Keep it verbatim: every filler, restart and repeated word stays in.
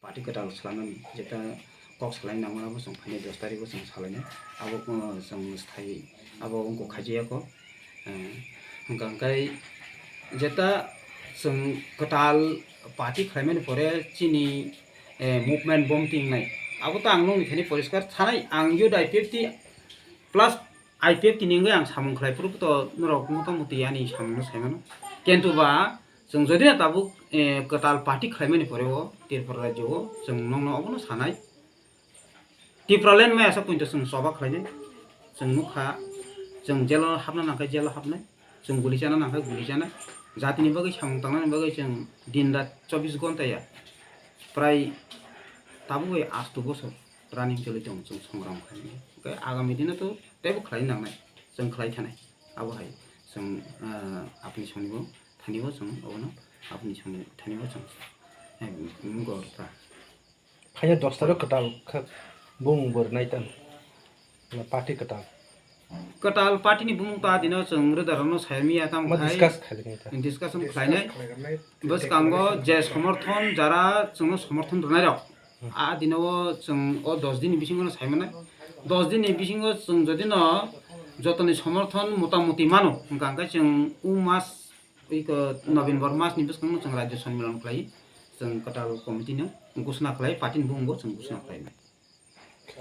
Party kwtal swlamani jeta kok salai nangmano bo chwng phainai dos tarikh o chwng salainai. Abo, uh, chwng sthai abo wngkha khaijaya kok. Eh, hwnkha hwnkhe jeta chwng kwtal party khlaimani pore chini, eh, movement bom tingnai. Abo to ang nokni thani poriskar thanai, ang youth I P F T plus I P F T ni wngwi ang samung khlai phuru to norok motamuti ani samungno saimano. Kintu ba chwng jodi na tabuk, eh, kwtal party khlaimani pore o Tripura rajyo o chwng nokno obono sanai. Tipraland maya sa pointo chwng choba khlainai. Chwng nukha, chwng jelo hapna nangkhe jelo hapnai. Chwng guli chana nangkhe guli chanai. Jatini bagwi samung tangnani bagwi chwng din rat chobbish ghonta ya prai tabuk bai astu bosor running choli tongo chwng songram khlainai. Hwnkhe agami dino to teibo khlai nangnai. Chwng khlai thanai. Abo hai chwng, ah, apni sonibo thanibo chwng obono apni soni thanibo chwng, eh, gor ta. Khaina dos tarikh kwtal khe bung bor nai tan. Na party kwtal. Kwtal party ni bumung ta dino chwng rwda rokno sayamiya tamo ma khai discuss khainai ta. Discussion khlainai. Bwskango je somorthon jara chwngno somorthon rwnai rok. A dino o chwng o dos din ni bisingo no saimanai. Dos din ni bisingo chwng jodi no jotoni somorthon motamuti mano, hwnkha hwnkhe chwng u mas, iko November mas ni bwskango chwng rajyo sonmilan khlai, chwng kwtal committee no ghosna khlai, party ni bumung bo chwng ghosna khlai.